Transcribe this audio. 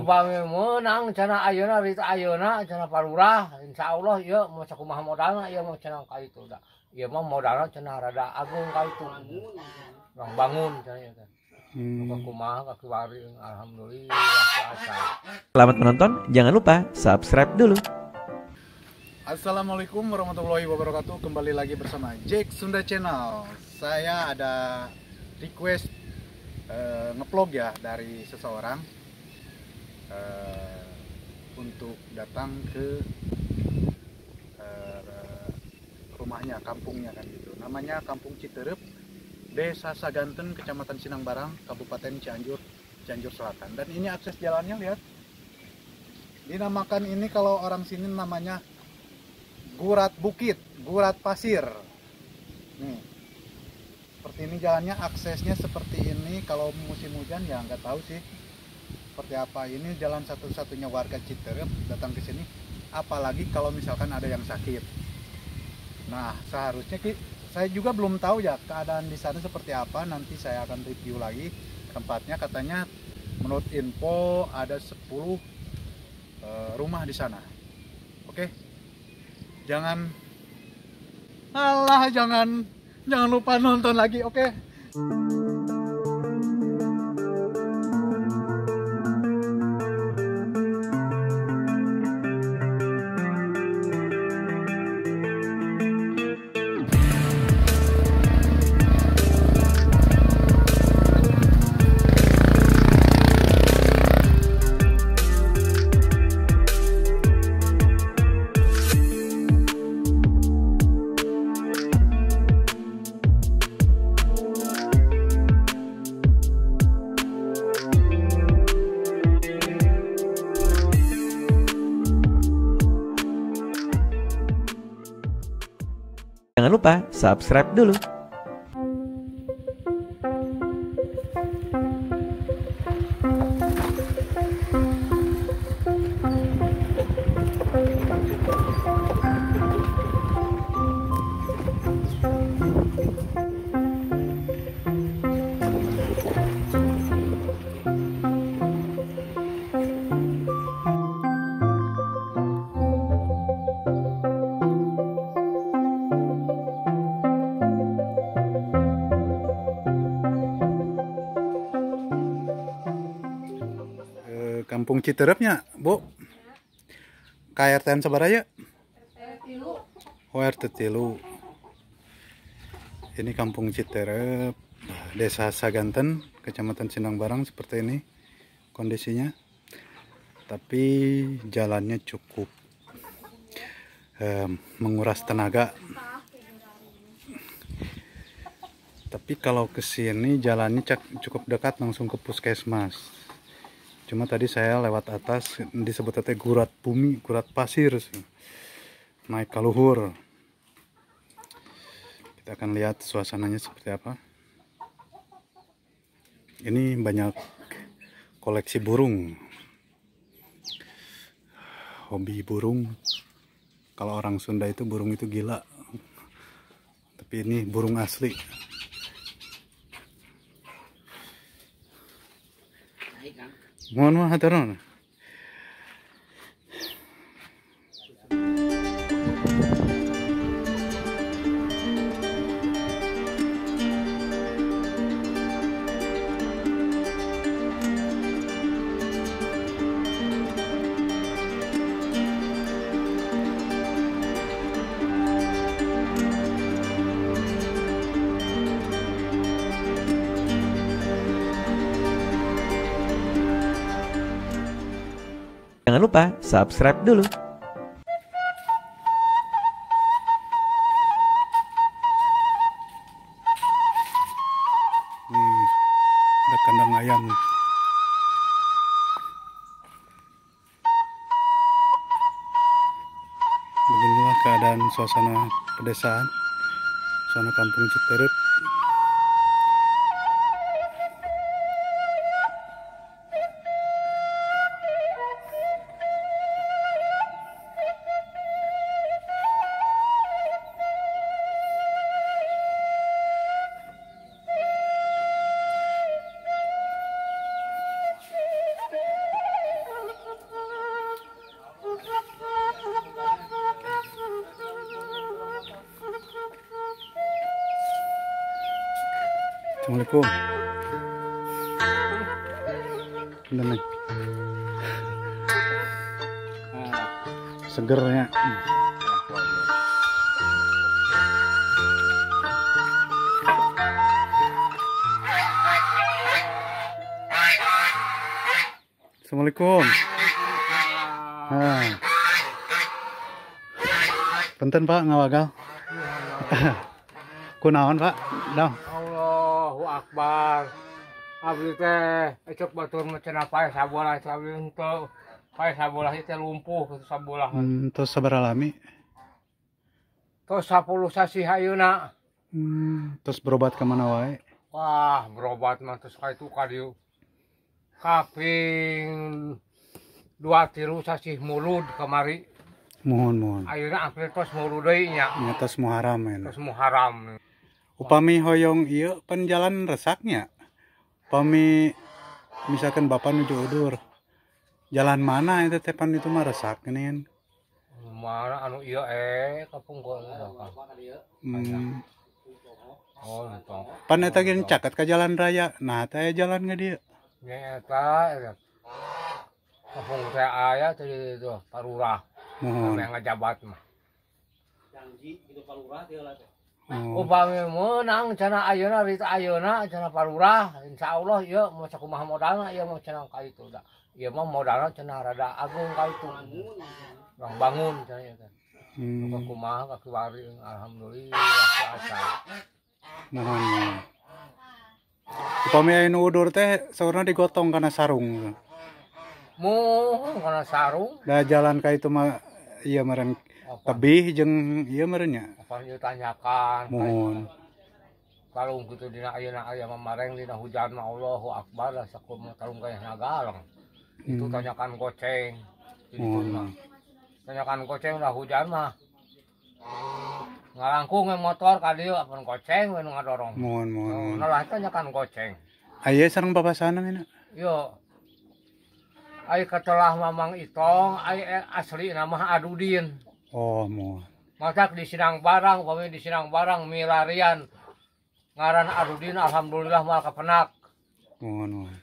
Upami meunang cenah ayeuna rita ayeuna cenah Pak Lurah, insyaallah ieu mau sakumaha modalna ieu mah cenah ka itu da. Ieu mah modalna cenah rada agung ka itu. Urang bangun cenah ieu teh. Kumaha ka kiwari alhamdulillah asa. Selamat menonton, jangan lupa subscribe dulu. Assalamualaikum warahmatullahi wabarakatuh. Kembali lagi bersama Jack Sunda Channel. Saya ada request ngevlog ya dari seseorang untuk datang ke rumahnya, kampungnya kan gitu. Namanya Kampung Citeureup, Desa Saganten, Kecamatan Sindangbarang, Kabupaten Cianjur, Cianjur Selatan. Dan ini akses jalannya, lihat. Dinamakan ini kalau orang sini namanya Gurat Bukit, Gurat Pasir. Nih, seperti ini jalannya, aksesnya seperti ini. Kalau musim hujan ya nggak tahu sih seperti apa. Ini jalan satu-satunya warga Citeureup datang ke sini, apalagi kalau misalkan ada yang sakit. Nah, seharusnya saya juga belum tahu ya keadaan di sana seperti apa. Nanti saya akan review lagi tempatnya. Katanya menurut info ada 10 rumah di sana. Oke. Jangan jangan lupa nonton lagi, oke? Jangan lupa subscribe dulu. Kampung Citeureup-nya, Bu. KRTN sabaraha ya? RT 3. Oh, RT 3. Ini Kampung Citeureup, Desa Saganten, Kecamatan Sindangbarang, seperti ini kondisinya. Tapi jalannya cukup menguras tenaga. Tapi kalau ke sini jalannya cukup dekat, langsung ke puskesmas. Cuma tadi saya lewat atas, disebutnya gurat bumi, gurat pasir, naik ke luhur. Kita akan lihat suasananya seperti apa. Ini banyak koleksi burung, hobi burung. Kalau orang Sunda itu burung itu gila. Tapi ini burung asli. Mohon maaf, turun. Jangan lupa subscribe dulu. Nih, ada kandang ayam. Beginilah keadaan suasana pedesaan, suasana Kampung Citeureup. Assalamualaikum. Bentar nih. Segernya. Assalamualaikum. Nah. Punten Pak ngawagal. Kunaon Pak? Dong. Allahu Akbar. Abdi teh ecok batur mah cenah paeh sabolah abdi henteu. Paeh sabolah teh lumpuh kitu sabolah. Tos sabaraha lami? Tos 10 sasih ayeuna. Tos berobat ka mana wae? Wah, berobat mah tos ka itu ka dieu. Kaping 2-3 sasih mulud kamari. Mohon mohon. Ayeuna hampir tos mulud deui nya. Nya tos Muharram ya. Tos Muharram. Upami hoyong ieu pan jalan resaknya. Upami misalkan bapak nuju udur. Jalan mana itu teh pan itu mah resak geuningan. Mana anu ieu kapungkur. Oh, entong. Pan eta ge caket ka jalan raya. Nah, teh jalan ka dieu. Nya eta kapungkur teh aya teh itu parurah. Mohon. Yang ngajabat mah. Janji gitu palurah teh lah teh. Oh. Upami meunang cenah ayeuna rita ayeuna cenah palurah insyaallah ieu mah sakumaha modalna ieu mah cenah ka itu da. Ieu mah modalna cenah rada agung ka itu. Bang bangun cenah ieu teh. Kumaha ka kiwari alhamdulillah asa. Mohon. Upami aya nu udur teh saurna digotong kana sarung. Muhun kana sarung. Da jalan ka itu mah ieu meureun tebih jeung ieu meureun nya. Apa ieu tanyakan. Muhun. Kalung kitu dina ayeuna aya mamareng dina hujan mah Allahu Akbar lah sakumaha kalung kaya nagaleng. Itu tanyakan goceng. Itu mah. Tanyakan goceng lah hujan mah. Ngalangkung we motor ka dieu apan goceng we nu ngadorong. Muhun muhun. Nah lah tanyakan goceng. Aya sareng babasana mina. Yo. Ai katelah Mamang Itong, ai asli nama Adudin. Oh, muhun. Masak di Sinang Barang, upami di Sinang Barang milarian ngaran Adudin alhamdulillah moal kapenak. Muhun muhun.